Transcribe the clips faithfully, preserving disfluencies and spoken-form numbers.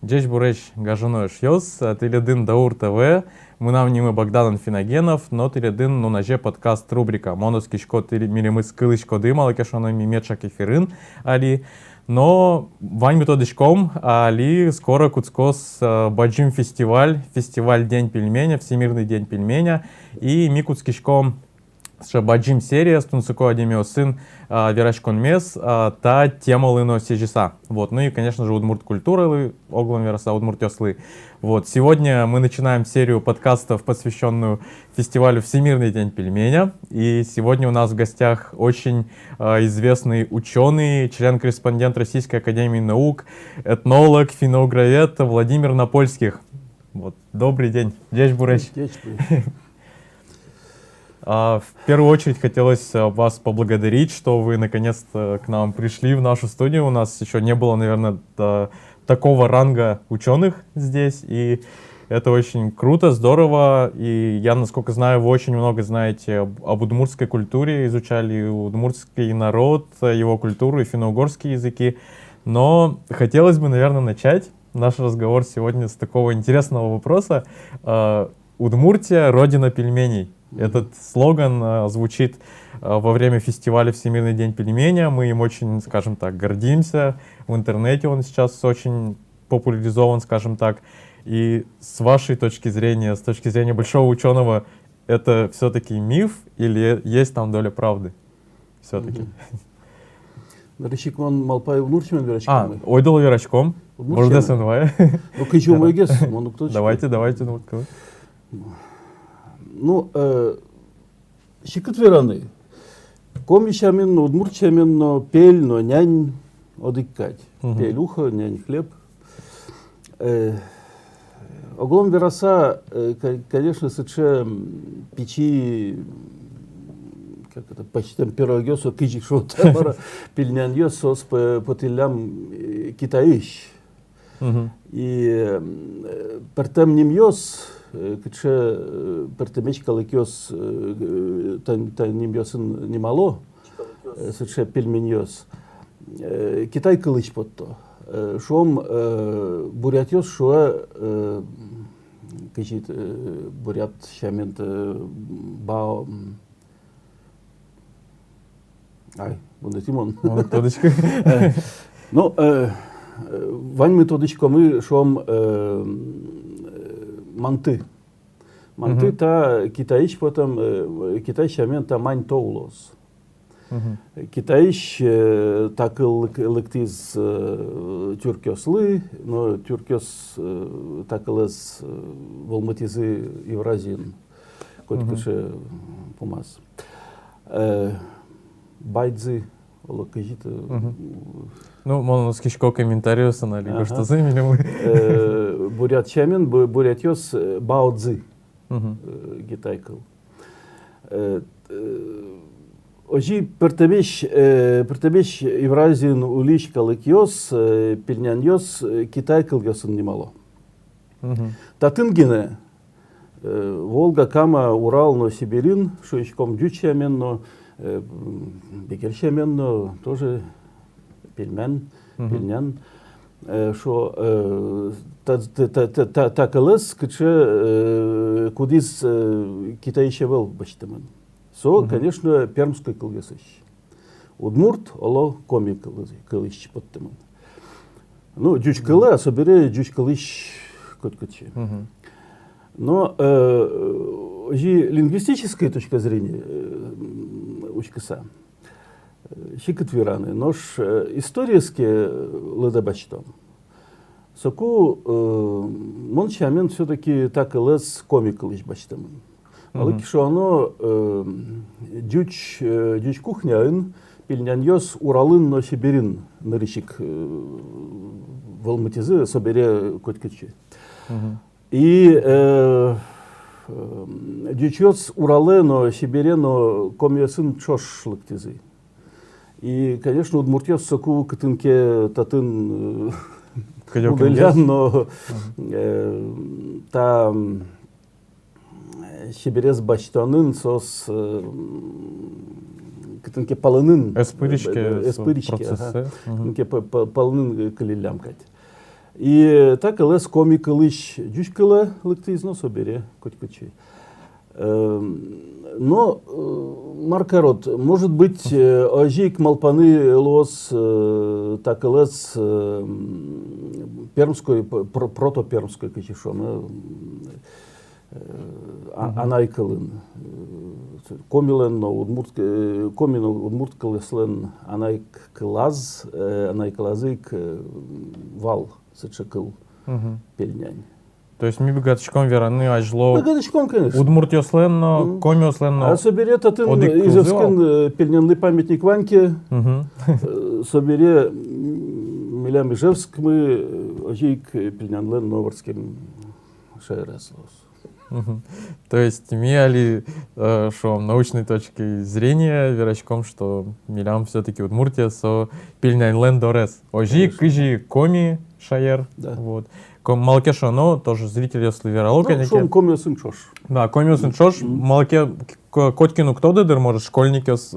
Ӟечбуресь, гажано эшъёс, тӥледын Даур ТВ, мынам нимы Богдан Анфиногенов, но тӥледын «Нуназе» подкаст рубрика. Мон оскисько, тӥ милемыз кылӥськоды, малы ке шуоно ми меӵак эфирын али. Но ваньмы тодӥськом, али скоро кутскоз, э, бадӟым фестиваль, фестиваль День пельменя, Всемирный день пельменя. И ми кутскиськом сыӵе бадӟым серияз, тунсыко адямиосын, а, вераськонмес, а, та темалы но сӥзьыса. Вот. Ну и, конечно же, удмурт культуралы, оглом вераса, удмуртъёслы. Вот. Сегодня мы начинаем серию подкастов, посвящённую фестивалю Всемирный день пельменя. И сегодня у нас в гостях очень, а, известный учёный, член-корреспондент Российской академии наук, этнолог, финно-угровед Владимир Напольских. Вот. Добрый день. Ӟечбуресь. Ӟечбуресь. А, в первую очередь хотелось, а, вас поблагодарить, что вы наконец-то к нам пришли в нашу студию. У нас ещё не было, наверное, та-, такого ранга учёных здесь, и это очень круто, здорово. И я, насколько знаю, вы очень много знаете об, об удмуртской культуре, изучали удмуртский народ, его культуру и финно-угорские языки. Но хотелось бы, наверное, начать наш разговор сегодня с такого интересного вопроса. А, «Удмуртия — родина пельменей». Мгм. Этот слоган, а, звучит, а, во время фестиваля Всемирный день пельменя. Мы им очень, скажем так, гордимся. В интернете он сейчас очень популяризован, скажем так. И с вашей точки зрения, с точки зрения большого учёного, это всё-таки миф или есть там доля правды? Всё-таки. Мгм. Нырысь ик мон малпай, удмурт сямен вераськом. А, ойдолэ вераськом. Удмурт сямен. Бождэс эн вае. Ну, кызьы умойгес, мон уг тодӥськы. Давайте, давайте, ну, вот, кого. Ну, э, секыт вераны. Коми сямен но, удмурт сямен но, пель но нянь одӥг кадь. Мгм. Пель — ухо, нянь — хлеб. Э, оглом вераса, э, ко-, конечно, сыӵе, м, пичи, м, как это, пӧзьтэм пирогъёс, о, кызьы шуод-а, мар-а, пельняньёс, соос пӧ-, потӥллям, э, Китайысь. Мгм. И, э, пӧртэм нимъёс, э, кыӵе, э, пӧртэмесь калыкъёс, э, э, та, та нимъёсын нимало, э, сыӵе пельменьёс, э, китай кылысь потто. Э, шуом, э, бурятъёс шуо, э, кызьы, э, бурят сямен, э, бао, м, ай, вунэтӥ мон. Мон уг тодӥськы. Э, ну, э, э, ваньмы тодӥськомы, шуом, э, э, манты. Манты — мгм — та Китайысь потом, э, Китай сямен та маньто улоз. Мгм. Китайысь, э, та кыл лык-, лыктӥз, э, тюркъёслы, но тюркъёс, э, та кылэз, э, вӧлмытӥзы Евразиын, котькыӵе, мгм, пумаз. Э, байдзы, оло, кызьы-то. Мгм. Ну, мон оскисько, комментариосын али, ага, гожтозы милемлы. Э, бурят сямен, бу-, бурятъёс, э, баодзы. Мгм. Э, китай кыл. Э, э, озьы пӧртэмесь, э, пӧртэмесь Евразиын улӥсь калыкъёс, э, пельняньёс, э, китай кылъёсын нимало. Мгм. Татын гинэ, э, Волга, Кама, Урал но Сибирын, шуиськом, ӟуч сямен но, э, м, бигер сямен но, тоже пельмян, мгм, пельнян. Э, шуо, э, та, та, та кылэз, кыӵе, э, кудӥз, э, Китайысь ӧвӧл басьтэмын. Со, мгм, конечно, пермской кылъёсысь. Удмурт, оло, коми кылы-, кылысь поттэмын. Ну, ӟуч кылэ, а собере ӟуч кылысь котькытчы. Мгм. Но, э, озьы лингвистической точка зрения, э, м, учкыса, э, секыт вераны. Нош, э, историез ке, э, лыдэ басьтом, соку, э, мон сямен, всё-таки та кылэз коми кылысь басьтэмын. Малы ке шуоно, э, ӟуч, э, ӟуч кухняын пельняньёс Уралын но Сибирын нырысь ик, э, вӧлмытӥзы, собере котькытчы. Мгм. И, э, э, ӟучъёс Уралэ но, Сибире но комиосын ӵош лыктӥзы. И, конечно, удмуртъёс соку кытын ке татын, э, кыдёкын, удыллян но, мгм, э, та, м, сибирез басьтонын соос, э, м, кытын ке палэнын, ӧз пыриське, э, ӧз пыриське, ага, процессэ. Мгм. Кытын ке па-, па-, палэнын, э, кылиллям кадь. И та кылэз коми кылысь ӟуч кылэ лыктӥз но, собере котькытчы. Эм, но, э, мар карод, может быть, э, озьы ик малпаны луоз, э, та кылэз, э, м, пермской, п-, про-, протопермской, кызьы шуом, э, м, э, а-, анай кылын, э, комилэн но удмурт, э, коми но удмурт кылъёслэн анай к-, кылаз, э, анай кылазы ик, э, вал сыӵе кыл, пельнянь. То есть ми быгатӥськом вераны азьло... Быгатӥськом, конечно. Удмуртъёслэн но, комиослэн но. А собере татын одӥг кылзы вал. Изевскын, э, пельняньлы памятник вань ке, э, собере, м, милям Ижевскмы, э, озьы ик, э, пельняньлэн но вордскем шаерез луоз. То есть ми али, э, шуом, научной точки зрения вераськом, что милям всё-таки Удмуртия со пельняньлэн дорез. Озьы ик, конечно, кызьы Коми шаер. Да. Вот. Ком-, малы ке шуоно, тоже зрительёслы верало, ну, конечно. Шуом, комиосын ӵош. Да, комиосын ӵош, мгм, малы ке к-, котькин уг тоды, дыр, может, школьникъёс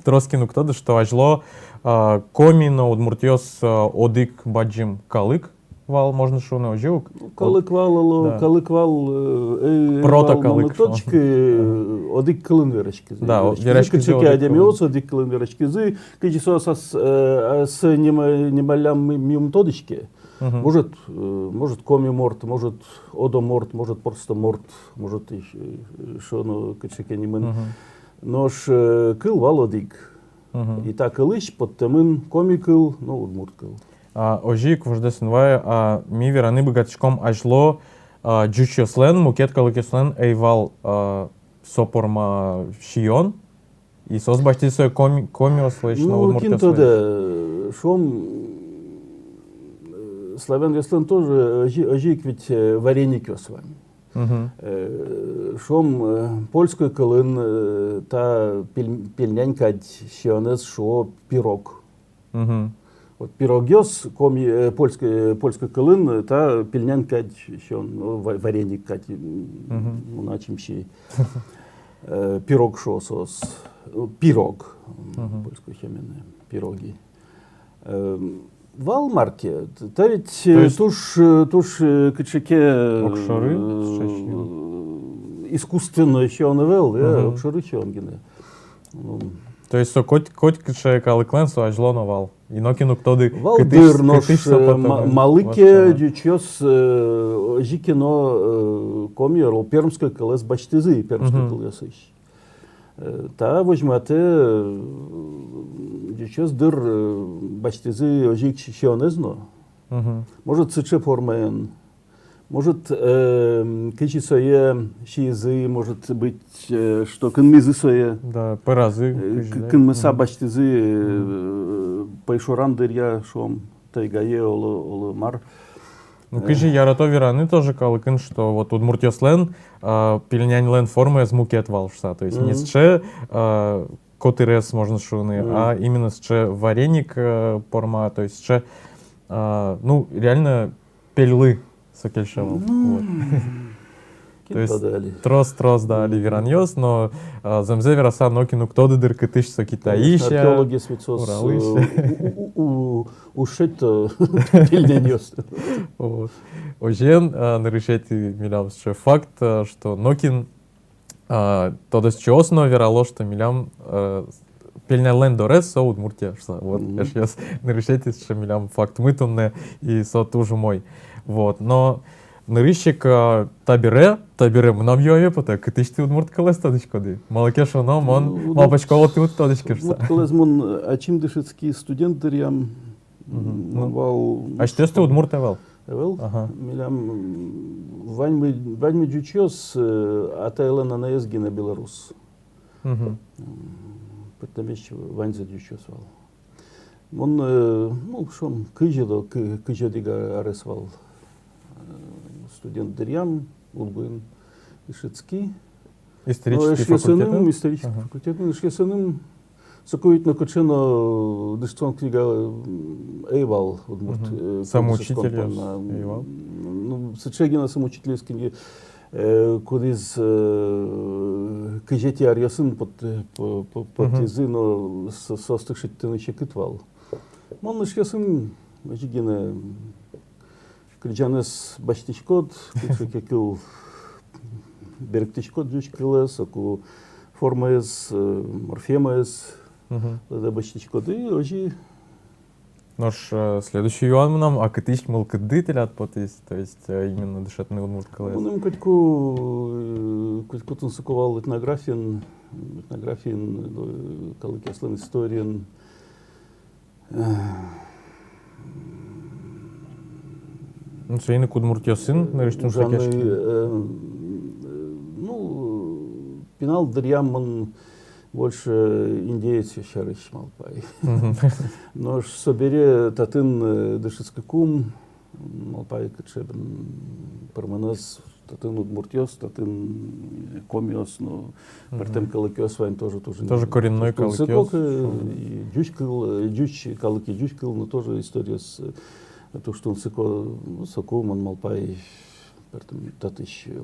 трос кин уг тоды, что азьло, а, коми но удмуртъёс, а, одӥг бадӟым калык вал, можно шуыны, озьы ук. Калык вал, оло, да, калык вал, э, э, протокалык, малы шуом. Точки, э, одӥг кылын вераськизы. Да, вераськизы, вераськизы кыӵе ке одӥг кылын. Адямиос одӥг кылын вераськизы, кызьы соос ас, э, ас нима-, нималлям ми-, ми ум тодӥське. Мгм. Может, э, может, коми морт, может, одо морт, может, просто морт, может, ещё, э, шуоно кыӵе ке нимын. Мгм. Нош, э, кыл вал одӥг. Мгм. И та кылысь поттэмын коми кыл но удмурт кыл. А, озьы ик, вождэс эн вае, а, ми вераны быгатӥськом, азьло, а, ӟучъёслэн, мукет калыкъёслэн ӧй вал, а, со порма сиён, и соос басьтӥзы сое коми-, комиослэсь но, ну, удмуртъёслэсь. Кин тодэ, шуом, э, славянъёслэн тоже озьы, озьы ик ведь, э, вареникъёс вань. Мгм. Э, шуом, э, польской кылын, э, та пель-, пельнянь кадь сиёнэз шуо пирог. Мгм. Вот пирогъёс коми-, э, польской, э, польской кылын, э, та пельнянь кадь сиён, ну, ва-, вареник кадь, м, мгм, ну, ачим си. Э, пирог шуо соос. Э, пирог. Мгм. Польской сямен пироги. Э, вал мар ке. Та ведь, э, то есть туж, э, туж, э, кыӵе ке, э, огшоры сыӵе сиён, искусственной сиён ӧвӧл, э, мгм, огшоры сиён гинэ. Ну. То есть со коть, коть кыӵе калыклэн со азьло но вал. И нокин уг тоды, вал кытысь, дыр, нош, кытысь со, э, ма-, потэмын, малы ке ӟучъёс, э, озьы ке но, э, коми, оло, пермской кылэз басьтӥзы, пермской, мгм, кылъёсысь. Э, та возьматэ, э, ӟучъёс, дыр, э, басьтӥзы озьы ик си-, сиёнэз но. Мгм. Может, сыӵе формаен. Может, э, кызьы сое сиизы, может быть, э, что кынмизы сое. Да, пӧразы, э, кызьы, к-, да, кынмыса, мгм, басьтӥзы, э, мгм, пӧйшуран дыръя, шуом, тайгае, оло, оло мар. Ну, кызьы ярато вераны тоже калыкын, что вот удмуртъёслэн, а, пельняньлэн формаез мукет вал шуса. То есть не сыӵе, а, котырес, можно шуыны, а именно сыӵе вареник, э, порма, то есть сыӵе, а, ну, реально пельлы со кельше вал. Ну, вот. То есть трос, трос, да, али веранъёс, но, а, зэмзэ вераса, нокин уг тоды, дыр, кытысь со, Китайысь-а, конечно, археологъёс ведь соос, Уралысь, э, у-, у-, у-, у-, уз шедьто пельняньёс. Вот. Озьыен, а, нырысетӥ милям сыӵе факт, а, что нокин, а, тодосчиос но верало, что милям, э, пельняньлэн дорез со Удмуртия шуса. Вот, мгм, эшъёс, нырысетӥ сыӵе милям фактмы туннэ, и со туж умой. Вот, но нырысь ик, а, табере, табере мынам юаме потэ, кытысь тӥ удмурт кылэз тодӥськоды? Малы ке шуоно, мон, ну, малпасько, вот тӥ уд тодӥське шуса. Удмурт кылэз мон, э, ачим дышетски студент дыръям. Мгм. Ну, вал. Асьтэос-то удмурт ӧвӧл? Ӧвӧл. Ага. Милям, м, ваньмы, ваньмы ӟучъёс, э, атайлэн анаез гинэ белорус. Мгм. М, пӧртэмесь ваньзэ ӟучъёс вал. Мон, э, ну, шуом, кызь одӥг, кы-, кызь одӥг арес вал, э, студент дыръям, УлГУын дышетски. Исторический факультетын? Ну, эшъёсыным, исторический факультетын, эшъёсыным соку ведь нокыӵе но дышетскон книга, м, ӧй вал удмурт, э, самоучительёс понна ӧй вал. Ну, сыӵе гинэ самоучительёс книга, э, кудӥз, э, кызетӥ аръёсын пот-, э, по-, по-, поттӥзы, но со-, соосты шедьтыны секыт вал. Мон эшъёсын озьы гинэ, кырӟанэз басьтӥськод, кыӵе ке кыл берыктӥськод ӟуч кылэ, соку формаез, э, морфемаез, мгм, лыдэ басьтӥськод, и озьы. Нош, э, следующий юан мынам: а кытысь мылкыдды тӥляд потӥз, то есть, э, именно дышетыны удмурт кылэз? Мыным котьку, э, котьку тунсыко вал этнографиен, этнографиен, э, калыкъёслэн историен. Э, ну, соин ик удмуртъёсын нырысь тунсыкъяськи. Э, э, ну, пинал дыръям мон больше индеецъёс сярысь малпай. Мгм. Нош собере татын, э, дышетскыкум, малпай, кыӵе бен пӧрмонэз: татын удмуртъёс, татын комиос, но, мгм, пӧртэм калыкъёс вань тоже, тоже. Тоже коренной калыкъёс. Тунсыко, э, и ӟуч кыл, э, ӟуч калык, и ӟуч кыл, но тоже историос, э, туж тунсыко, ну, соку мон малпай пӧртэм татысь, э,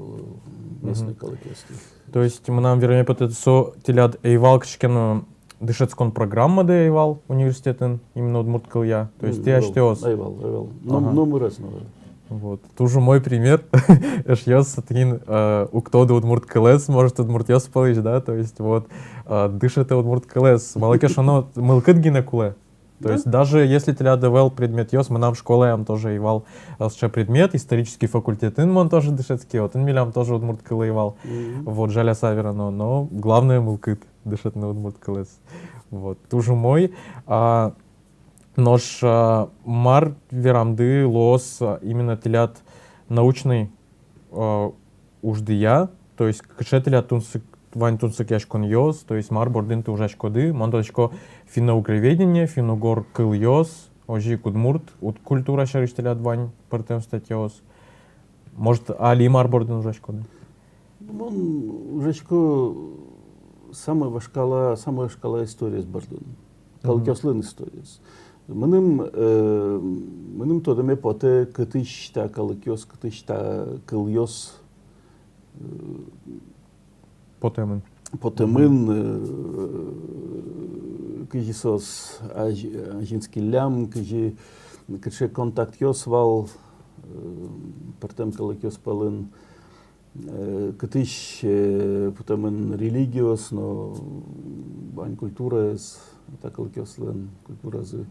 местной, мгм, калыкъёсты. То есть мынам вераме потэ, со тӥляд ӧй вал кыӵе ке но дышетскон программады, ӧй вал университетын именно удмурт кылъя. То есть, м, тӥ асьтэос. Ӧй вал, ӧй вал. Ага. Номыр ӧз но вал. Вот. Туж умой пример. Эшъёс, тӥни, э, уг тоды удмурт кылэз, может, удмуртъёс пӧлысь, да, то есть, вот, э, дышетэ удмурт кылэз. Малы ке шуоно, мылкыд гинэ кулэ. То есть, да, даже если тӥляд ӧвӧл предметъёс, мынам школаям тоже ӧй вал сыӵе предмет, исторический факультетын мон тоже дышетски, отын милям тоже удмурт кыл ӧй вал. Мгм. Вот, жаляса верано, но главное — мылкыд дышетыны удмурт кылэз. Вот, туж умой. А, нош, а, мар верамды луоз, а, именно тӥляд научной, а, уждыя, то есть кыӵе тӥляд тунсык-, вань тунсыкъяськонъёс, то есть мар бордын тӥ ужаськоды? Мон тодӥсько, финно-угроведение, финн-угор кылъёс, озьы ик удмурт, уд-, культура сярысь тӥляд вань пӧртэм статьяос. Может, али мар бордын ужаськоды? Мон ужасько самой вашкала, самой вашкала историос бордын. Мгм. Калыкъёслэн историос. Мыным, э, мыным тодэме потэ, кытысь та калыкъёс, кытысь та кылъёс, э, потэмын. Потэмын, э, кызьы соос азь-, азинскиллям, кызьы, кыӵе контактъёс вал, э, пӧртэм калыкъёс пӧлын, э, кытысь, э, потэмын религиос но, вань культураез, та калыкъёслэн культуразы.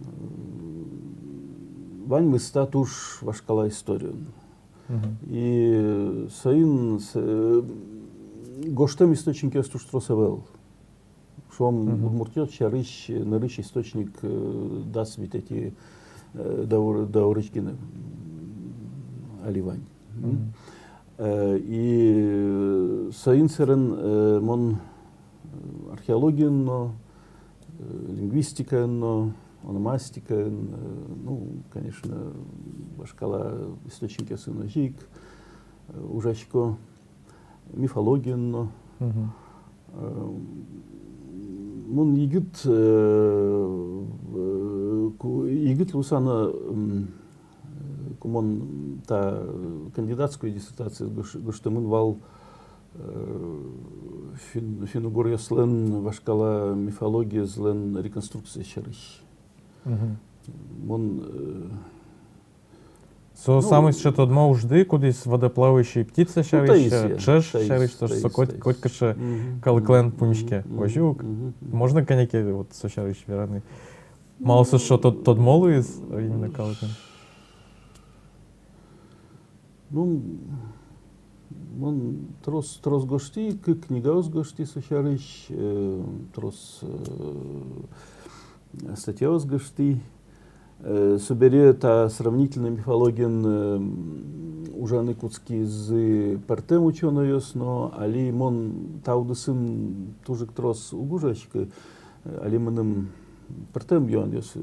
Э, ваньмыз та туж вашкала историын. Мгм. И соин с-, э, гожтэм источникъёс туж трос ӧвӧл. Шуом, мгм, удмуртъёс сярысь нырысь источник, э, дас витетӥ, э, даур-, даурысь гинэ, м, али вань. Мгм. Э, и, э, соин сэрен, э, мон, э, археологиен но, э, лингвистикаен но, ономастикаен, э, ну, конечно, вашкала источникъёсын озьы ик, э, ужасько, мифологиен но. Мгм. Э, мон егит, э, э, ку-, егит луыса но, м, э, ку мон та кандидатской диссертациез гож-, гожтэмын вал, э, фин-, финн-угоръёслэн вашкала мифологиезлэн реконструкциез сярысь. Мгм. Мон, э, со, ну, самой сыӵе тодмо ужды, кудӥз водоплавающие птицы, ну, сярысь, таиз, э, ӵӧж, таиз, сярысь, то, что таиз, коть, таиз, коть кыӵе, мгм, калыклэн, мгм, пумиське. Мгм. Озьы ук. Мгм. Можно кӧня ке вот со сярысь вераны? Малы со сыӵе тод-, тодмо луиз, э, именно калыклэн? Ну, мон трос, трос гожтӥ, кык книгаос гожтӥ со сярысь, э, трос, э, статьяос гожтӥ. Э, собере та сравнительной мифологиен, э, ужаны кутскизы пӧртэм учёнойёс, но али мон та удысын туж ик трос уг ужаськы. Э, али мыным пӧртэм юанъёс, э,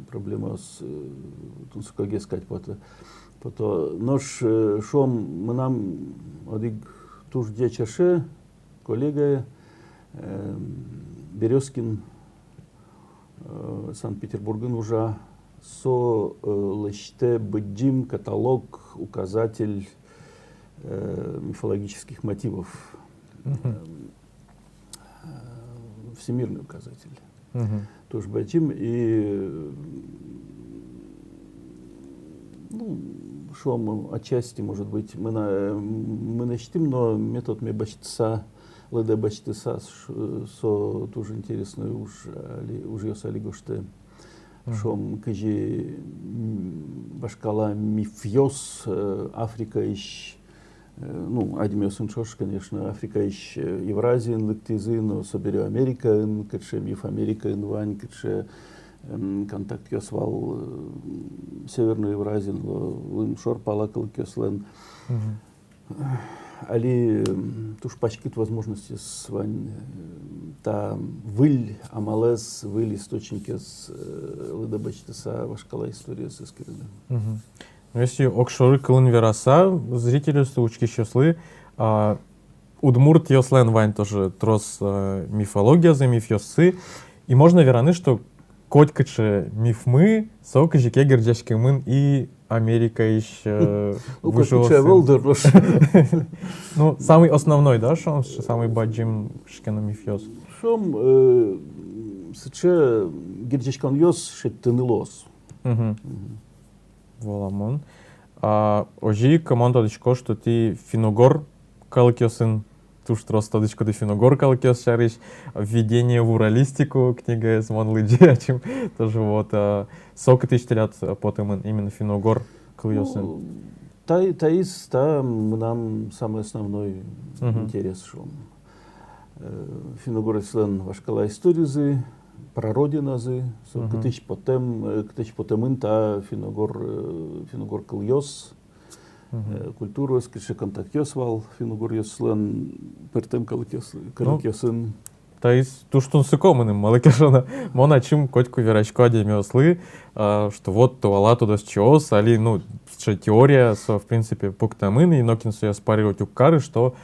проблемаос, э, тунсыкогес кадь пото, пото. Нош, э, шуом, мынам одӥг туж ӟеч эше, коллега, э, Берёзкин, э, Санкт-Петербургын ужа, со, э, лэсьтэ быдӟым каталог, указатель, э, мифологических мотивов. Мгм. Эм, э, всемирный указатель. Мгм. Туж бадӟым, и, м, Ну, шуом, отчасти, может быть, мына-, мынэсьтым но методме басьтыса, лыдэ басьтыса, ш-, со туж интересной уж али, ужъёс али гожтэ. Мгм. Шуом, кызьы, м, вашкала мифъёс, э, Африкаысь, э, ну, адямиосын ӵош, конечно, Африкаысь, э, Евразиын лыктӥзы, но собере Америкаын, кыӵе миф Америкаын вань, кыӵе, м, контактъёс вал, э, Северной Евразиын, ло-, лымшор пала калыкъёслэн. Мгм. Али, м, туж паськыт возможностьёс вань, э, та выль амалэз, выль источникез, э, лыдэ басьтыса вашкала историез эскерыны. Мгм. Ну, если огшоры кылын вераса, зрительёслы, учкисьёслы, а, удмуртъёслэн вань тоже трос, а, мифологиязы, мифъёссы. И можно вераны, что котькыӵе мифмы, со кызьы ке герӟаськемын и Америкаысь, э, ну, выжыосын. Котькыӵе ӧвӧл, дыр, нош. Ну, самый основной, да, шуом, самый бадӟым кыӵе ке но мифъёс. Шуом, э, сыӵе герӟаськонъёс шедьтыны луоз. Мгм. Мгм. Валамон. А, озьы ик мон тодӥсько, что тӥ финн-угор калыкъёсын туж трос тодӥськоды финн-угор калыкъёс сярысь, «Введение в уралистику» книгаез мон лыдӟи ачим, тоже вот, а, со кытысь тӥляд, а, потэмын, именно финн-угор кылъёсын? Ну, та-, таиз, та мынам самый основной, мгм, интерес, шуом. Э, финн-угоръёслэн вашкала историзы, прародиназы, со, мгм, кытысь потэм, э, кытысь потэмын та финн-угор, э, финн-угор кылъёс, мгм, э, культураос, кыӵе контактъёс вал финн-угоръёслэн пӧртэм калыкъёс-, ну, калыкъёсын. Таиз туж тунсыко мыным, малы ке шуоно, мон ачим котьку верасько адямиослы, а, что вот туала тодосчиос, али, ну, сыӵе теория, со, в принципе, пуктэмын, и нокин сое оспаривать уг кары, что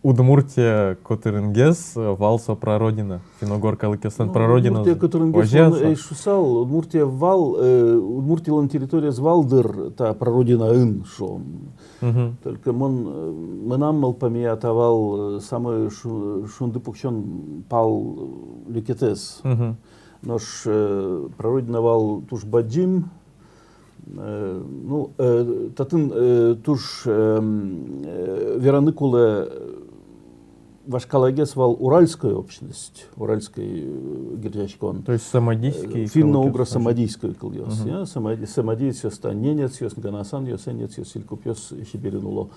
Удмуртия котырынгес, э, вал со прародина. Финн-угор калыкъёслэн, ну, прародиназы. Удмуртия котырынгес, озьы-а мон со? Ӧй шусал, Удмуртия вал, э, Удмуртилэн территориез вал, дыр, та прародинаын, шуом. Мгм. Только мон, э, мынам малпамея, та вал, э, самой шу-, шунды пуксён пал, э, люкетэз. Мгм. Нош, э, прародина вал туж бадӟым, э, ну, э, татын, э, туж, э, м, э, вераны кулэ, э, вашкалагес вал уральская общность, уральской, э, герӟаськон. То есть самодийский, э, финно-угро-самодийской кылъёс, мгм, я, самоди-, самодийцъёс, та ненецъёс, ганасанъёс, энецъёс, силькупъёс Сибирьын уло.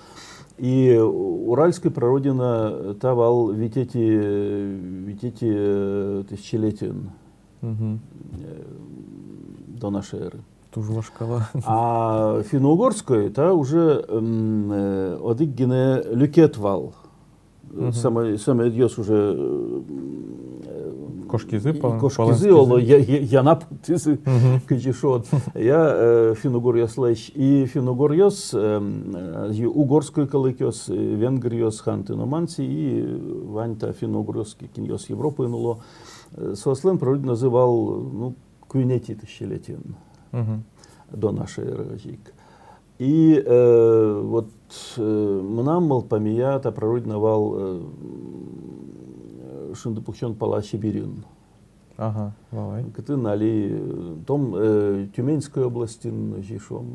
И уральской прародина, э, та вал витетӥ, э, витетӥ, э, тысячелетиын, мгм, э, до нашей эры. Туж вашкала. А финно-угорской, та уже, м, э, одӥг гинэ люкет вал. Мгм. Самой, самой ӧдъёс уже, э, кошкизы, и палан, кошкизы, палан, оло, я-, я-, янап тӥзы, мгм, кызьы шуод. Я, э, финно-угоръёслэсь, и финно-угоръёс, э, м, э, и угорской калыкъёс, э, венгръёс, ханты но мансы, и вань та финно-угоръёс, ки-, кинъёс Европаын уло. Э, соослэн прародиназы вал, ну, куинетӥ тысячелетиын, мгм, до нашей эры озьы ик. И, э, вот, э, мынам малпамея, та прародина вал, э, м, э, шунды пуксён пала Сибирьын. Ага, валай. Кытын али, э, том, э, Тюменской областьын, озьы шуом,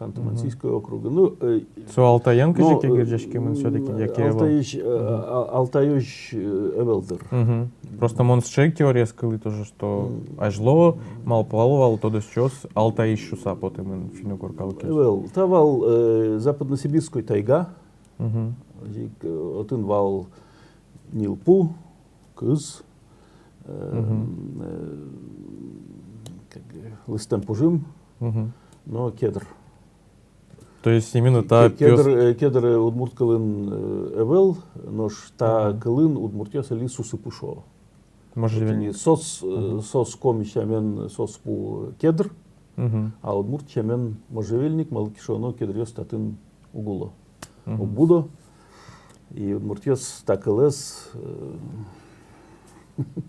Ханты-Мансийской округын. Ну, э, со Алтайен, ну, кызьы ке, э, герӟаськемын всё-таки, м, яке ӧвӧл? Алтайысь, э, мгм, а-, Алтайысь, э, ӧвӧл, дыр. Мгм. Просто мон сыӵе ик теорияез кылӥ тоже, что, мгм, азьло малпало вал тодосчиос Алтайысь шуыса потэмын финно-угор калыкъёс. Ӧвӧл, та вал, э, западносибирской тайга. Мгм. Озьы ик, э, отын вал ньылпу, кыз, э, мгм, э, как, э, лыстэм пужым, мгм, но кедр. То есть именно, ке-, та ке-, кедр, пиос- э, кедр, э, удмурт кылын, э, ӧвӧл, нош та, мгм, кылын удмуртъёс али сусыпу шуо. Можжевельник. Вот ини сос, э, мгм, сос коми сямен соспу кедр, мгм, а удмурт сямен можжевельник, малы ке шуоно кедръёс татын уг уло. Мгм. Уг будо. И удмуртъёс та кылэз, э,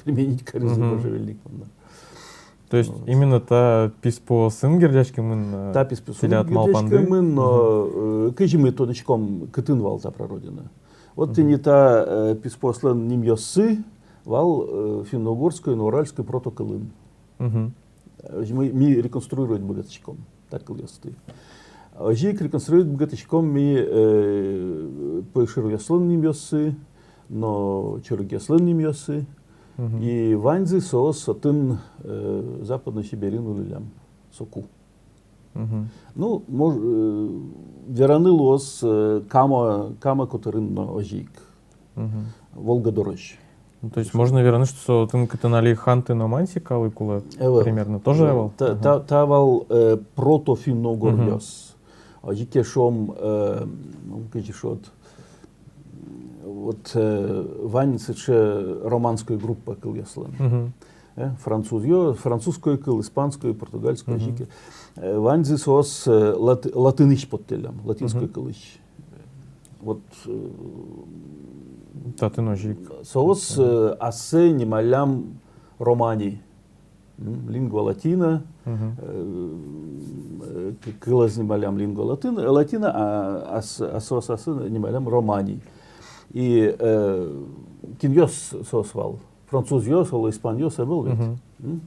применить каризы, мгм, можжевельник понна. То есть, ну, вот, именно та писпуосын герӟаськемын, э, та писпуосын тӥляд малпанды? Герӟаськемын, но, мгм, э, кызьы ми тодӥськом, кытын вал та прародина. Вот, мгм, тӥни та, э, писпуослэн нимъёссы вал, э, финно-угорской но уральской протокылын. Мгм. Э, ми, ми реконструировать быгатӥськом. та кылъёсты. Озьы ик реконструировать быгатӥськом ми, э, пӧйшуръёслэн нимъёссы но, чорыгъёслэн нимъёссы. Мгм. И ваньзы соос отын, э, Западной Сибирьын улӥллям соку. Мгм. Ну, мож-, э, вераны луоз, э, Кама, Кама котырын но озьы ик. Мгм. Волга дорозь. Ну, то есть можно вераны, что со отын, кытын али ханты но манси калык улэ, э, примерно тоже, э, вал? Та, ага, та, та вал, э, протофинно-угоръёс. Мгм. Озьы ке шуом, э, ну, кызьы шуод, вот, э, вань сыӵе романской группа кылъёслэн. Мгм. Э, французъё-, французской кыл, испанской, португальской, мгм, озьы ке. Э, ваньзы соос, э, лат-, латынысь поттӥллям, латинской, мгм, кылысь. Вот, э, татын озьы ик. Соос, э, ассэ нималлям романи. М, lingua latina, мгм, э, э, к-, кылэз нималлям lingua latin-, latina, а, ас-, а соос ассэ нималлям романи. И, э, кинъёс соос вал? Французъёс, оло испанъёс ӧвӧл ведь. Мгм. М?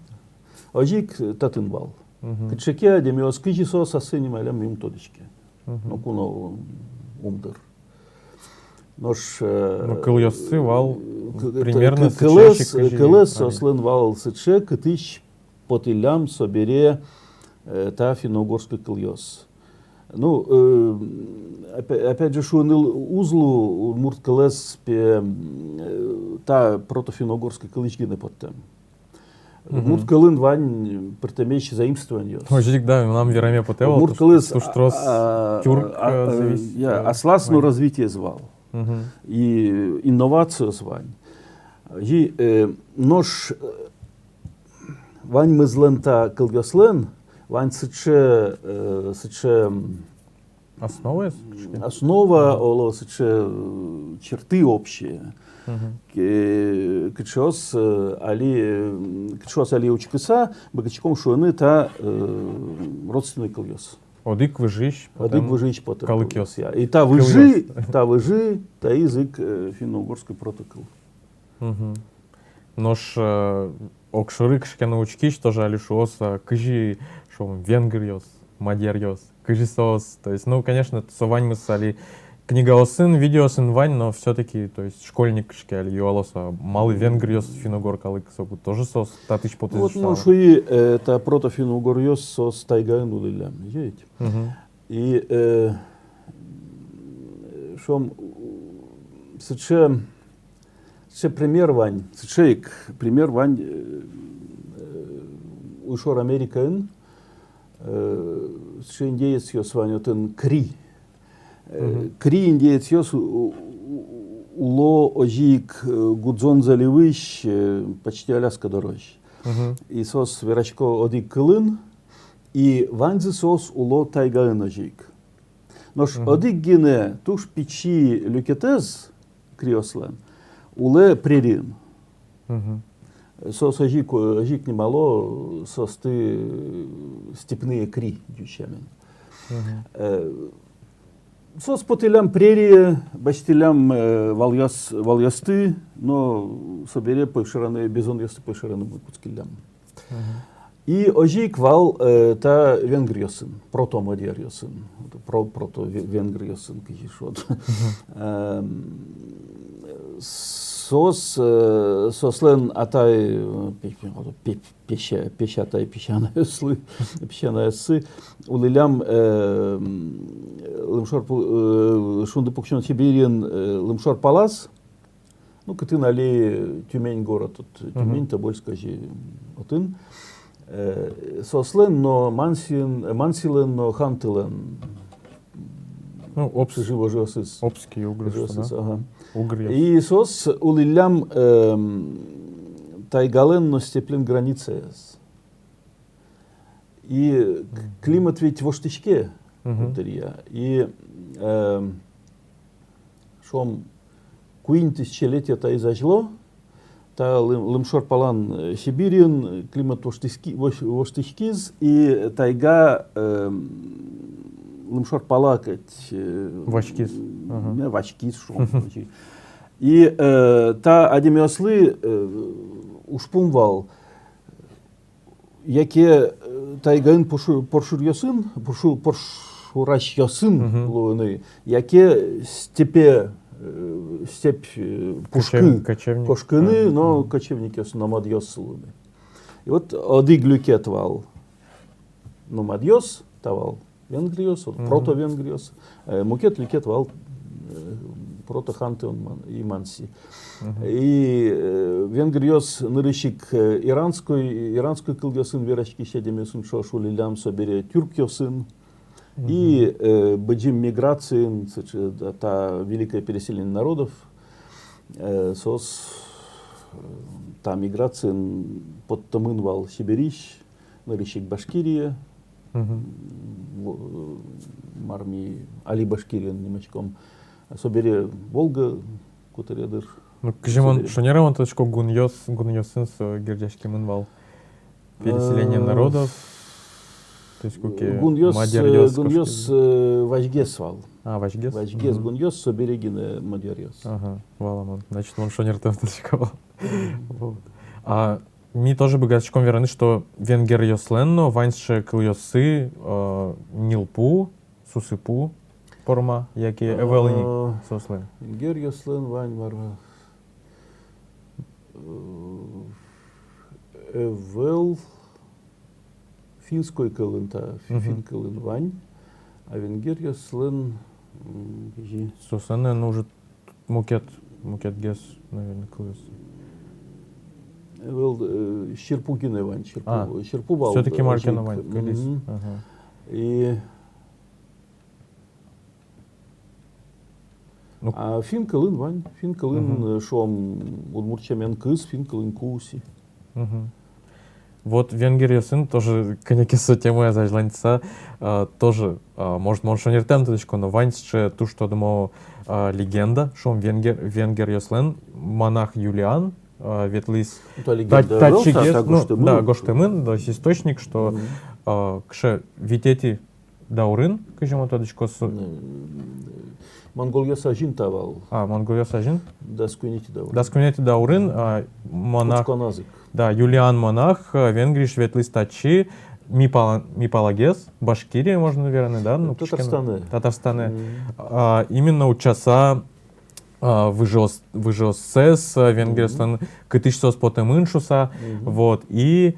Озьы ик татын вал. Мгм. Кыӵе ке адямиос, кызьы соос ассэ нималлям, ми ум тодӥське. Мгм. Ноку но ум дыр. Нош, э, ну, кылъёссы вал, к-, к-, примерно к-, сыӵе, кылэз, кызьы кылэз али. Соослэн вал сыӵе, кытысь потӥллям собере, э, та финно-угорской кылъёс. Ну, э, опя-, опять же, шуыны л-, уз лу, удмурт кылэз, пе, э, та протофинно-угорской кылысь гинэ поттэм. Мгм. Удмурт кылын вань пӧртэмесь заимствованиос. Озьы ик, да, мынам вераме потэ вал, удмурт кылыз туж, туж трос, а, а, тюрк, а, э, а, завис-, я, э, аслаз но вань развитиез вал. Мгм. И инновациос вань. И, э, нош, э, ваньмызлэн та кылъёслэн вань сыӵе, э, сыӵе, м, основаез кыӵе ке? Основа, мгм, оло сыӵе, э, черты общие. Мгм. Ке-, кыӵеос, э, али, э, кыӵеос али учкыса, быгатӥськом шуыны, та, э, родственной кылъёс. Одӥг выжыысь потэм. Одӥг выжыысь потэм калыкъёс. Калыкъёс, я. И та выжы, кылъёс, та выжы, таиз ик, э, финно-угорской протокыл. Мгм. Нош, э, огшоры кыӵе ке но учкись тоже али шуоз, а, кызьы, шуом, венгръёс, мадьяръёс, кызьы соос. То есть, ну, конечно, со ваньмыз али книгаосын, видеоосын вань, но всё-таки, то есть, школьник кыӵе ке али юалоз, а малы венгръёс, финн-угор калык соку тоже соос татысь потӥзы. Вот, ну, шуи, э, та протофинн-угоръёс соос тайгаын улӥллям, ведь. Мгм. И, э, шуом, сыӵе, сыӵе пример вань, сыӵе ик пример вань, э, э, уйшор Америкаын, э, сыӵе индеецъёс вань отын, кри. Э, мгм, кри индеецъёс у-, у-, у-, уло озьы ик, э, Гудзон заливысь, э, почти Аляска дорозь. Мгм. И соос верасько одӥг кылын, и ваньзы соос уло тайгаын озьы ик. Нош, мгм, одӥг гинэ туж пичи люкетэз криослэн улэ прериын. Мгм. Соос озьы ик, озьы ик нимало соосты, э, степные кри, ӟуч сямен. Мгм. Э, соос потӥллям прерие, басьтӥллям, э, валъёс-, валъёсты, но собере пӧйшураны, бизонъёсты пӧйшураны кутскиллям. Мгм. И озьы ик вал, э, та венгръёсын, протомадьяръёсын, про-, протове-, венгръёсын, кызьы шуод. Мгм. Эм, соос, э, соослэн атай, э, пе-, пе-, пе-, песя-, песятай, песянайёслы, песянайёссы улӥллям, э, м, лымшор пу-, э, шунды пуксён Сибирьын, э, лымшор палаз, ну, кытын али Тюмень город, вот, Тюмень, мгм, Тобольск, озьы, отын. Э, соослэн но, Мансиын, Мансилэн но, Хантылэн. Ну, обс-, чыжы-выжыосыз. Обский угры, выжыосыз, да? Ага. Угры. И соос улӥллям, эм, тайгалэн но степлэн границаез. И к-, мгм, климат ведь воштӥське, мгм, дыръя. И, эм, шуом, куинь тысячелетие таиз азьло, та лым-, лымшор палан, э, Сибирьын климат воштӥськи-, вош-, воштӥськиз, и тайга, эм, лымшор пала кадь, э, васькиз. Ага. Не, васькиз, шуом, васькиз. И, э, та адямиослы, э, ужпум вал, Яке, э, тайгаын пушу-, поршуръёсын, пушу-, поршурасьёсын луыны, яке степе, э, степь, э, пушкы кочевник, кошкыны, но кочевникъёс, номадъёс луыны. И вот одӥг люкет вал номадъёс, та вал венгръёс, вот протовенгръёс, э, мукет люкет вал, э, протоханты-ман-, и манси. И, э, венгръёс нырысь ик, э, иранской, иранской кылъёсын вераськись адямиосын ӵош улӥллям, собере тюркъёсын. И, э, быдӟым миграциын, сыӵе, да, та великое переселение народов, э, соос, э, та миграциын поттэмын вал Сибирьысь, нырысь ик Башкирие, во-, мар ми али Башкириен нимаськом, собере Волга котыре дыр. Ну, кызьы мон шонер-а мон тодӥсько, гунъёс, гунъёсын со герӟаськемын вал. Переселение, э, народов. То есть куке гунъёс, мадьяръёс, э, гунъёс кошкизы, э, вазьгес вал. А, вазьгес? Вазьгес гунъёс, собере гинэ мадьяръёс. Ага, валамон. Значит, мон шонертэм тодӥсько вал. Вот. А, Ми тоже быгатӥськом вераны, что венгеръёслэн но вань сыӵе кылъёссы, э, ньылпу, сусыпу порма, яке ӧвӧл ини соослэн? Венгеръёслэн вань, мар-а, э, ӧвӧл финской кылын, та фи-, фин кылын вань, а венгеръёслэн, м, кызьы. Соослэн, наверно, уже мукет, мукетгес, наверно, кылъёс. Ӧвӧл, э, серпу гинэ вань, серпу, а, серпу вал, всё-таки, э, мар ке но вань, кылиз. Ага. И, ну, а фин кылын вань, фин кылын, э, шуом, удмурт сямен кыз, фин кылын куси. Вот венгеръёсын тоже кӧня ке со темаез азьланьтыса, а, тоже, а, может, мон шонертэм тодӥсько, но вань сыӵе туж тодмо, а, легенда, шуом, венгер-, венгеръёслэн монах Юлиан, а, ветлӥз. Ну, та легенда та-, ӧвӧл, та-, татчыгес, та ну, гожтэмын. Да, гожтэмын, да, источник, что, а, кыӵе витетӥ даурын, кызьы мон тодӥсько, со-, м, монголъёс азьын та вал. А, монголъёс азьын? Дас куинетӥ даурын. Дас куинетӥ даурын, а, монах. Кутсконаз ик. Да, Юлиан монах, а, Венгриысь ветлӥз татчы, ми пала-, ми палагес, Башкирие, можно вераны, да? Ну, Татарстане. Татарстане. А, именно утчаса, а, выжыос-, выжыоссэс, а, венгеръёслэн, кытысь соос потэмын шуыса. Вот, и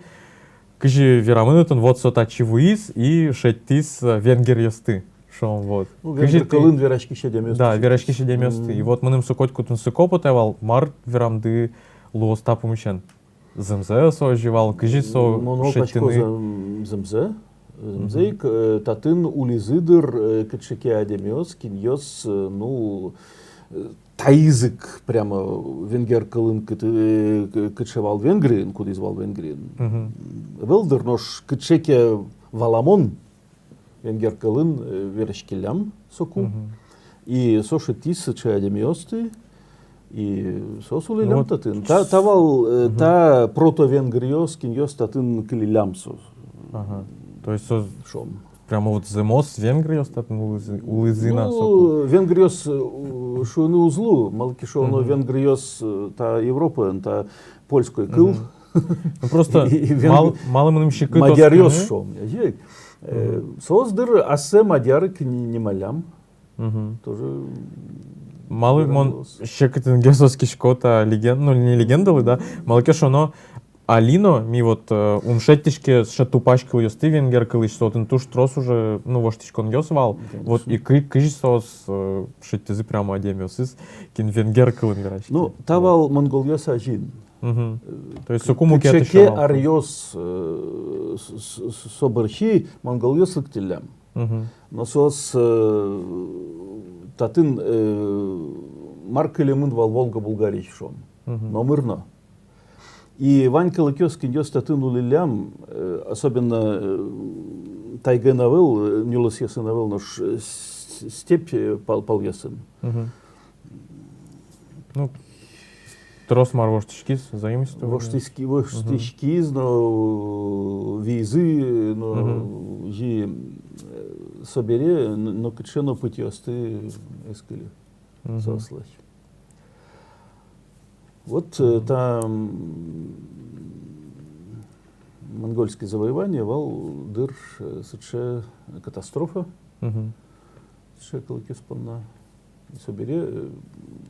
кызьы верамын отын, вот со татчы вуиз и шедьтӥз, э, венгеръёсты, шуом, вот. Ну, кызьы венгер кылын вераськись адямиосты. Да, вераськись адямиосты. И вот мыным со котьку тунсыко потэ вал, мар верамды луоз та пумысен. Зэмзэ со озьы вал, кызьы со шедьтыны. Ну, ну, пачко зэм-, зэмзэ. Зэмзэ ик, э, татын улӥзы дыр, э, кыӵе ке адямиос, кинъёс, э, ну, э, таиз ик прямо венгер кылын кыт-, э, к-, кыӵе вал Венгриын, кудӥз вал Венгриын. Ӧвӧл дыр, нош кыӵе ке валамон венгер кылын, э, вераськиллям соку. И со шедьтӥз сыӵе адямиосты, и соос улӥллям татын. Та, та вал, э, та протовенгръёс, кинъёс татын кылиллям соос. Ага. То есть соос, шуом, прямо вот зэмос венгръёс татын улӥзы, улӥзы на соку. Ну, венгръёс, э, у-, шуыны уз лу, малы ке шуоно, венгръёс, э, та Европаын, та польской кыл. Ну, просто и, и венгр-, мал-, малы мыным секыт оскыны. Мадьяръёс, шуом, яке, э, соос дыр ассэ мадьяр ик ни-, нималлям. Тоже. Малы мон секытынгес оскисько та леген-, ну, не легендалы, да, малы ке шуоно, али но ми вот, э, ум шедьтӥське сыӵе тупась кылъёсты венгер кылысь, со отын туж трос уже, ну, воштӥськонъёс вал. Конечно. Вот и кы-, кызьы соос, э, шедьтӥзы прямо адямиосыз, кин венгер кылын вераське. Ну, та вал монголъёс азьын. Э, то есть соку мукет кыӵе ке аръёс, э, с-, с-, с-, со бӧрсьы монголъёс лыктӥллям. Но соос, э, татын, э, мар кылемын вал Волга-Булгариысь, шуом. Номыр но. И вань калыкъёс, кинъёс татын улӥллям, э, особенно, э, тайгаын ӧвӧл, э, нюлэсъёсын ӧвӧл, нош, э, с-, с-, степь, э, пал-, палъёсын. Ну, трос мар воштӥськиз, заимствование. Воштӥськи-, воштӥськиз, но визы, но зи, э, собере, н-, нокыӵе но пытьыосты ӧз кыльы соослэсь. Вот, э, та, м, монгольское завоевание вал дыр, э, сыӵе катастрофа. Мгм. Сыӵе калыкъёс понна. Собере, э,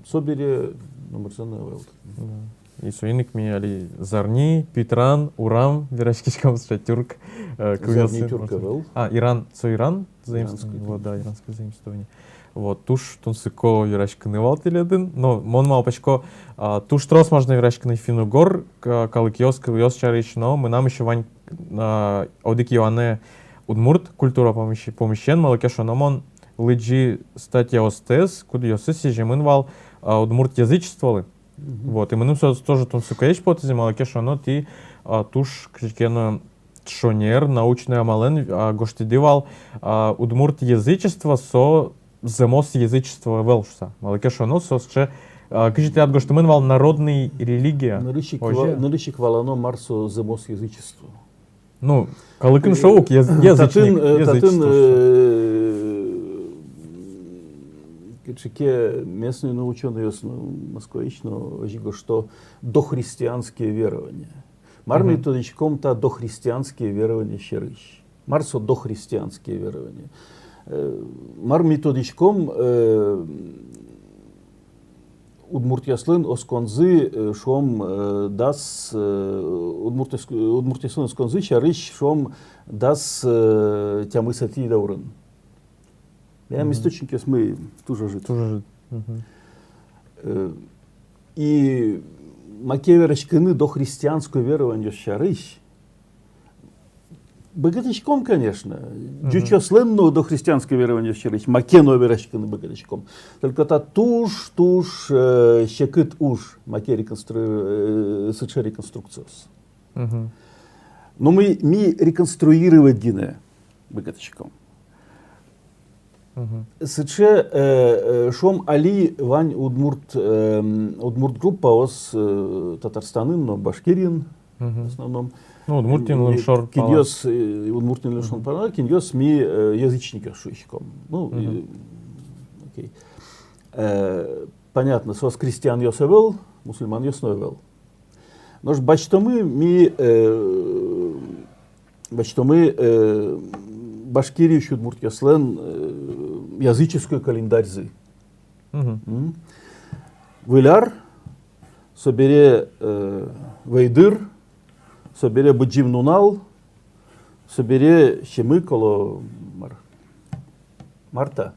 собере номырзэ но ӧвӧл. Да. И соин ик ми али зарни, питран, урам вераськиськом сыӵе тюрк, э, кылъёсын. Зарни тюрк ӧвӧл. А, Иран, со Иран заимствование. Иранское. Вот, да, иранское заимствование. Вот, туж тунсыко вераськыны вал тӥледын. Но мон малпасько, а, туж трос можно вераськыны финн-угор к-, калыкъёс, кылъёс сярысь, но мынам ещё вань, а, одӥг юанэ удмурт культура помысь-, помысен, малы ке шуоно мон лыдӟи статьяостэс, кудъёсыз сӥземын вал, а, удмурт язычестволы. Мгм. Вот, и мыным соос тоже тунсыкоесь потӥзы, малы ке шуоно тӥ, а, туж кызьы ке но шонер, научной амалэн, а, гожтӥды вал, а, удмурт язычество со зэмос язычество ӧвӧл шуса. Малы ке шуоно со сыӵе, а, кызьы тӥляд гожтэмын вал, народный религия. Нырысь ик ва-, нырысь ик валано, мар со зэмос язычество. Ну, калыкын шуо ук, яз-, язычник, татын, э, татын, язычество. Э, кыӵе ке местный, ну, учёнойёс, ну, Москваысь, ну, озьы гожто: дохристианские верования. Мар ми тодӥськом та дохристианские верования сярысь? Мар со дохристианские верования? Э, мар ми тодӥськом, э, удмуртъёслэн осконзы, э, шуом, э, дас, э, удмуртъёс-, удмуртъёслэн осконзы сярысь, шуом, дас, э, тямысэтӥ даурын. Милям источникъёсмы туж ӧжыт. Туж ӧжыт. Мгм. Э, и маке вераськыны дохристианской верованиос сярысь быгатӥськом, конечно. Мгм. Ӟучъёслэн но дохристианской верованиос сярысь маке но вераськыны быгатӥськом. Только та туж, туж, э, секыт уж, маке реконстру-, э, сыӵе реконструкциос. Мгм. Но ми, ми реконструировать гинэ быгатӥськом. Мгм. Сыӵе, э, э, шуом, али вань удмурт, эм, удмурт группаос, э, Татарстанын но Башкириын, мгм, в основном. Ну, Удмуртиын, э, лымшор пала. Кинъёс, э, Удмуртиын, лымшор пала, кинъёс ми, э, язычникъёс шуиськом. Ну, мгм, э, окей. Э, понятно, соос крестьянъёс ӧвӧл, мусульманъёс но ӧвӧл. Нош басьтомы ми, э, басьтомы, э, Башкириысь удмуртъёслэн, э, языческой календарьзы. Мгм. М? Выль ар, собере, э, Вӧйдыр, собере Быдӟым нунал, собере Семык, оло, мар-, мар та.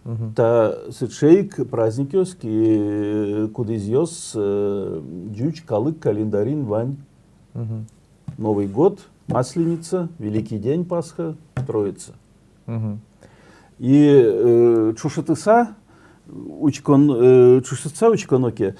Мгм. Та сыӵе ик праздникъёс, ки-, кудӥзъёс, э, ӟуч калык календарьын вань. Мгм. Новый год, Масленица, Великий день, Пасха, Троица. Мгм. И, э, ӵошатыса учкон-, э, ӵошатыса учконо ке,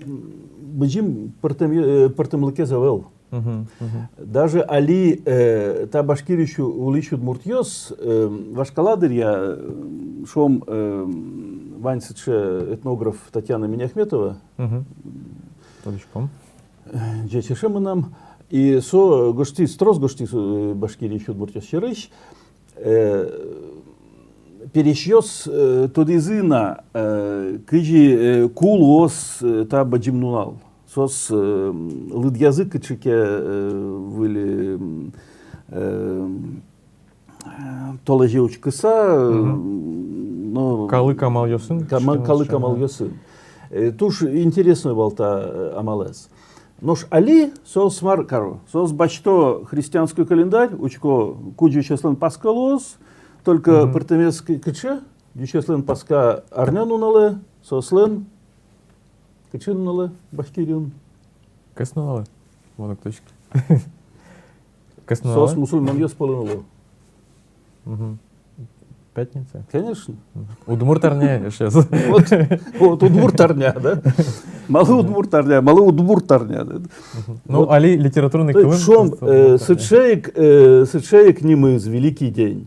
быдӟым пӧртэм-, э, пӧртэмлыкез ӧвӧл. Мгм, мгм. Даже али, э, та Башкириысь улӥсь удмуртъёс, э, вашкала дыръя, э, шуом, э, вань сыӵе этнограф Татьяна Миниахметова. Мгм. Тодӥськом. Э, ӟеч эше мынам. И со гожтӥз, трос гожтӥз, э, Башкириысь удмуртъёс сярысь. Э, пересьёс, э, тодӥзы на, э, кызьы, э, ку луоз, э, та Быдӟым нунал. Соос, э, лыдъязы кыӵе ке, э, выль, э, э, толэзе учкыса, э, мгм, но калык амалъёсын, кама-, учкыны калык учкыны амалъёсын. Э, туж интересной вал та, э, амалэз. Нош али соос мар каро? Соос басьто христианской календарь, учко, ку ӟучъёслэн Пасха луоз, только, мгм, пӧртэмез кы-, кыӵе, ӟучъёслэн Пасха арня нуналэ, соослэн кыӵе нуналэ Башкириын? Кӧснуналэ. Вон ук точка. Кӧснуналэ. Соос мусульманъёс пӧлын уло. Мгм. Пятница? Конечно. Мгм. Удмурт арня эшез. Вот, вот, удмурт арня, да? Малы удмурт арня, малы удмурт арня, да? Мгм. Ну, вот. Али литературный кылын. То есть, шуом, просто, э, удмурт арня. Сыӵе ик, э, сыӵе ик нимыз, Великий день.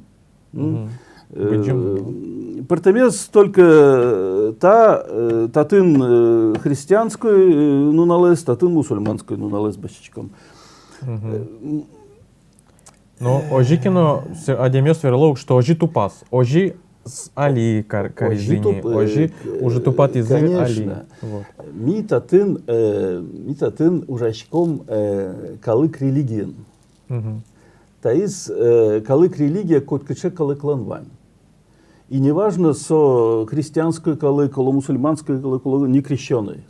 М? Мгм. Э, пӧртэмез только, э, та, э, татын, э, христианской, э, нуналэз, татын мусульманской нуналэз басьтӥськом. Мгм. Э, м, но озьы ке но, с-, адямиос верало ук, что озьы тупаз, озьы Али кар-, каризы ини, озьы, э, уже тупатӥзы али. Конечно. Вот. Ми татын, э, ми татын ужаськом, э, калык религиен. Мгм. Таиз, э, калык религия котькыӵе калыклэн вань. И неважно, со христианской калык, оло мусульманской калык, оло некрещёный.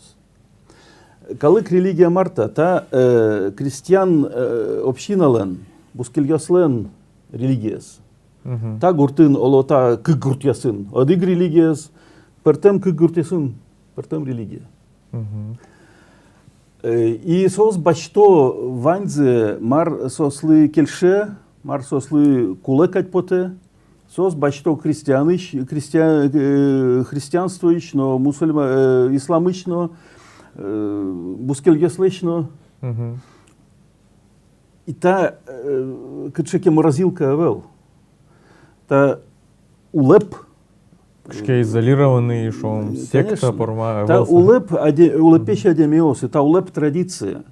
Калык религия мар та, та, э, крестьян, э, общиналэн, бускельёслэн религиез. Мгм. Та гуртын, оло та кык гуртъёсын одӥг религиез, пӧртэм кык гуртъёсын пӧртэм религия. Мгм. Э, и соос басьто ваньзэ, мар соослы кельше, мар соослы кулэ кадь потэ. Соос басьто христианысь, христиа-, э, христианствоысь но, мусульма-, э, исламысь но, э, бускельёслэсь но. Мгм. И та, э, кыӵе ке морозилка ӧвӧл. Та улэп. Кыӵе ке изолированный, шуом, э, секта, конечно, форма. Та ӧвӧл со. Улэп аде-, улэпесь адямиос, и та улэп традиция.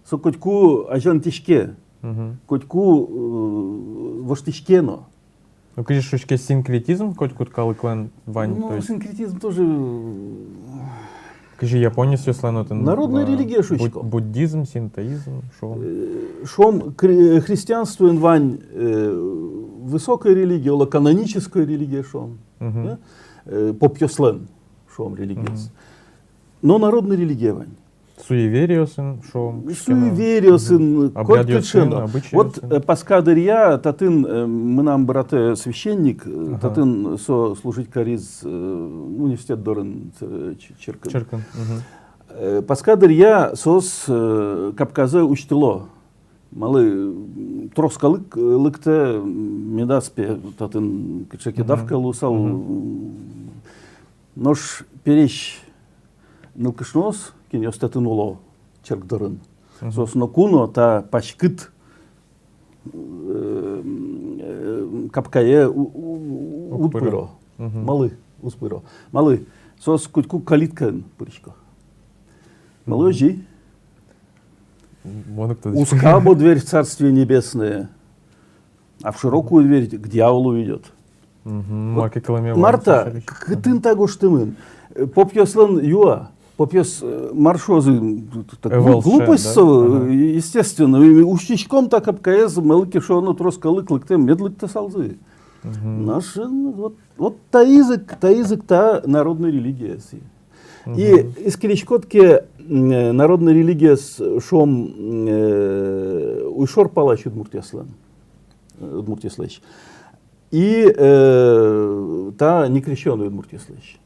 Со котьку азинтӥське, мгм, котьку, э, воштӥське но. Ну, кызьы шуиське, синкретизм котькуд калыклэн вань, ну, то есть синкретизм тоже, э, кызьы японецъёслэн отын, народной, э, религия шуисько. Буд-, буддизм, синтоизм, шуом. Э, шуом, кри-, христианствоын вань, э, высокой религия, оло канонической религия, шуом. Мгм. Э, э, попъёслэн, шуом, религиез. Мгм. Но народной религия вань. Суевериосын, шуом, кыӵе ке но. Суевериосын, мгм, котькыӵе но. Обрядъёсын, обычаосын. Вот, э, паска дыръя татын, э, мынам братэ священник, э, ага, татын со служить кариз, э, университет дорын, э, ч-, черкын. Черкын, мгм. Э, паска дыръя соос, э, капказэ усьтыло. Малы, м, трос калык, э, лыктэ, м, медаз пе татын кыӵе ке, мгм, давка луысал, мгм, м, нош пересь нылкышноос, кинъёс татын уло черк дорын. Мгм. Соос ноку но та паськыт, э, э, капкае у-, у-, у-, уг пыро. Уг пыро. Мгм. Малы уг пыро? Малы? Соос котьку калиткаын пырисько. Малы, мгм, озьы? Мон уг тодӥськы. Узка бо дверь в Царствие Небесное, а в широкую дверь к дьяволу ведёт. Мгм. Вот. Маке кылэме мар та, вань, к-, кытын та гожтэмын? Э, попъёслэн юа. Попъёс, э, мар шуозы, м, т-, т-, так, ну, ӧвӧл, глупость, да? Со, ага, э, естественно. И, и усьтӥськом та капкаез, малы ке шуоно, трос калык лыктэ, мед лыктысалзы. Мгм. Наш, э, вот, вот таиз ик, таиз ик та народной религия сӥ. И, мгм, эскериськод ке, м, э, народной религиез, шуом, м, э, уйшор палась удмуртъёслэн, э, удмуртъёслэсь. И, э, та некрещёный удмуртъёслэсь.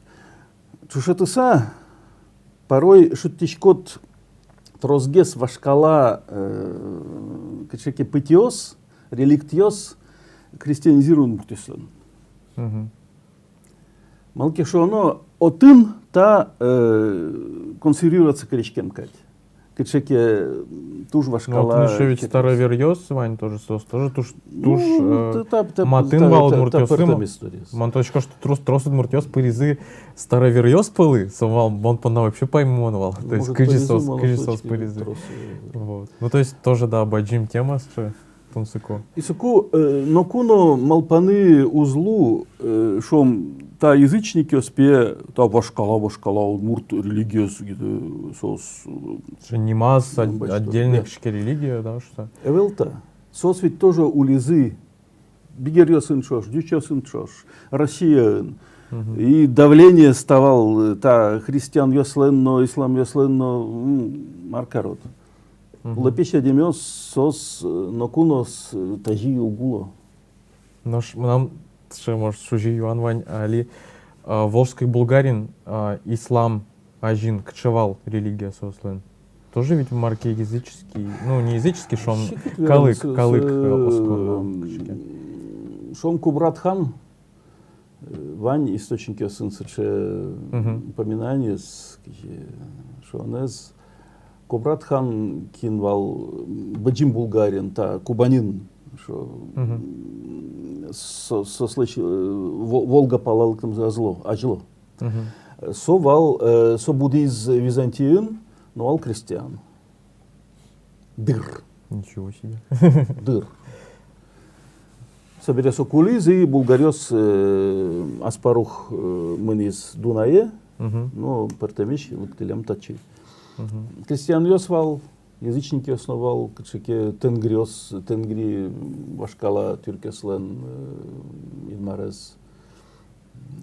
Ӵошатыса, порой шедьтӥськод тросгес вашкала, э, кыӵе ке пытьыос, реликтъёс крестьянизированной удмуртъёслэн. Мгм. Малы ке шуоно, отын та, э, консервироваться кариськем кадь. Кыӵе ке, м, туж вашкала. Ну, отын ещё ведь староверъёс вань тоже, соос тоже туж, ну, туж, э, та, та, та, матын та, вал та, та удмуртъёслы. Пӧртэм история. Мон тодӥсько, что трос, трос удмуртъёс пыризы староверъёс пӧлы, со вал, мон понна вообще паймымон вал. То есть, может, кызьы соос, кызьы соос пыризы. Трос, э. Вот. Ну, то есть, тоже, да, бадӟым тема сыӵе. Тунсыко. И соку, э, ноку но малпаны уз лу, э, шуом, та язычникъёс пе, та вашкала, вашкала удмурт религиез, э, соос, э, нимаз, ну, отдельной, да, кыӵе ке религия, да, что. Ӧвӧл та. Соос ведь тоже улӥзы бигеръёсын ӵош, ӟучъёсын ӵош, Россияын. Мгм. И давление ставал, э, та христианъёслэн но, исламъёслэн но, м, мар карод. Мгм. Лыдпись адямиос соос, э, ноку но с-, э, тазьы уг уло. Нош мынам сыӵе, может, шузи юан вань али, а, Волжской Булгариын, а, ислам азьын кыӵе вал религия соослэн? Тоже ведь мар ке языческий, ну, не языческий, шуом, калык, калык, э, оскон вал кыӵе ке. Шуом, Кубрат хан, э, вань источникъёсын сыӵе, мгм, упоминаниез, кызьы шуонэз, Кубрат хан кин вал, м, Бадӟым Булгариын, та Кубанин, шуо, мгм, м, со-, соослэсь, э, Во-, Волга пала лыктэмзы азьло, азьло. Мгм. Со вал, э, со будӥз Византиын, но вал крестьян. Дыр. Ничего себе. Дыр. Собере со кулӥз, и булгаръёс, э, аспарух, э, мынӥз Дунае, мгм, но пӧртэмесь лыктӥллям татчы. Мгм. Крестьянъёс вал, язычникъёс но вал, кыӵе ке тенгриос, тенгри, вашкала тюркъёслэн, э, Инмарез,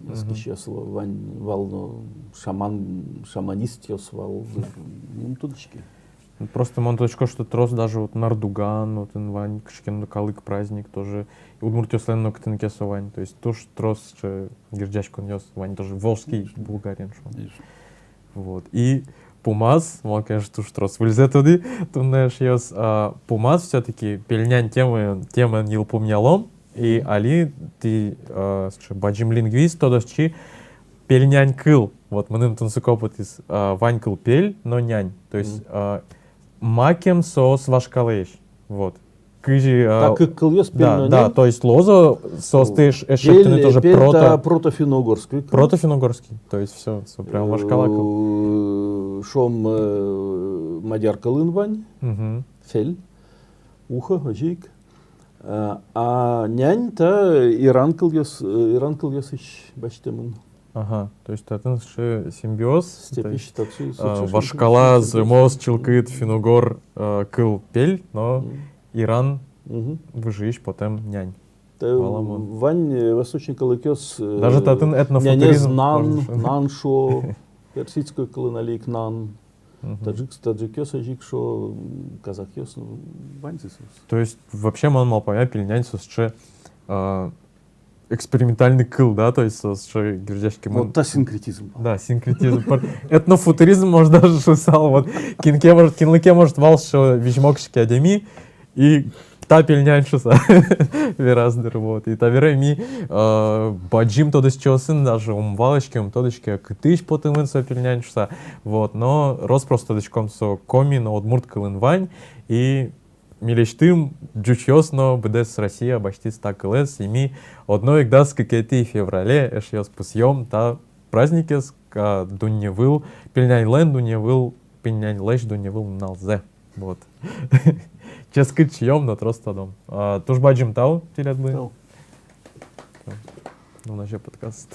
мгм, эскисьёс вал, вань, вал но шаман, шаманистъёс вал, ум тодӥське. Просто мон тодӥсько, что трос даже вот Нардуган, вот отын вань кыӵе ке но калык праздник тоже, удмуртъёслэн но кытын ке со вань, то есть туж трос сыӵе герӟаськонъёс вань тоже, Волжский, конечно, Булгариен шуом. Конечно. Вот. И пумаз, мон, конечно, туж трос выльзэ тодӥ туннэ, эшъёс, а, пумаз всё-таки пельнянь темаен, темаен йылпумъялом, и али тӥ, а, сыӵе бадӟым лингвист, тодосчи, пельнянь кыл. Вот мыным тунсыко потӥз, а, вань кыл пель но нянь. То есть, мгм, а, макем соос вашкалаесь. Вот. Кызьы, а, та кык кылъёс, пель, да, но, да, нянь, то есть луоз-а соосты эш-, эшшо, пель, тыны тоже пель прото-, та протофинно-угорской кыл. Протофинно-угорский. То есть всё, со прям вашкала кыл. Э, шуом, э, мадьяр кылын вань. Мгм. Фель. Ухо, озьы ик. Э, а нянь та иран кылъёс, э, иран кылъёсысь басьтэмын. Ага, то есть татын сыӵе симбиоз, то есть, степь, а, сыӵе вашкала симбиоз. Зэмос чылкыт финн-угор, э, кыл пель, но, мгм, иран, мгм, выжыысь потэм нянь. Та валамон. Вань, э, восточный калыкъёс, э, даже татын этнофутуризм, нянез нан, можно шуыны, нан шуо, персидской кылын али ик нан. Мгм. Таджик, таджикъёс озьы ик шуо, казахъёс, ну, ваньзы соос. То есть вообще мон малпамъя, пельнянь со сыӵе, а, экспериментальный кыл, да, то есть со сыӵе герӟаськемын. Вот та синкретизм. Да, синкретизм. Пар-, этнофутуризм, можно даже шуысал. Вот кин ке, может, кинлы ке, может, вал сыӵе визьмо кыӵе ке адями, и та пельнянь шуыса вераз, дыр, вот. И табере ми, э, бадӟым тодосчиосын даже ум валаське, ум тодӥське, кытысь потэмын со пельнянь шуыса. Вот, но рос-прос тодӥськом, со коми но удмурт кылын вань, и милесьтым ӟучъёс но быдэс Россия басьтӥз та кылэз, и ми одно ик дас кыкетӥ феврале, эшъёс, пусъём та праздникез, а, дунневыл, пельняньлэн дунневыл, пельняньлэсь дунневыл нуналзэ. Вот. Ческыт сиём но трос тодом. А, туж бадӟым тау тӥледлы. Тау. Ну, нуназе подкаст.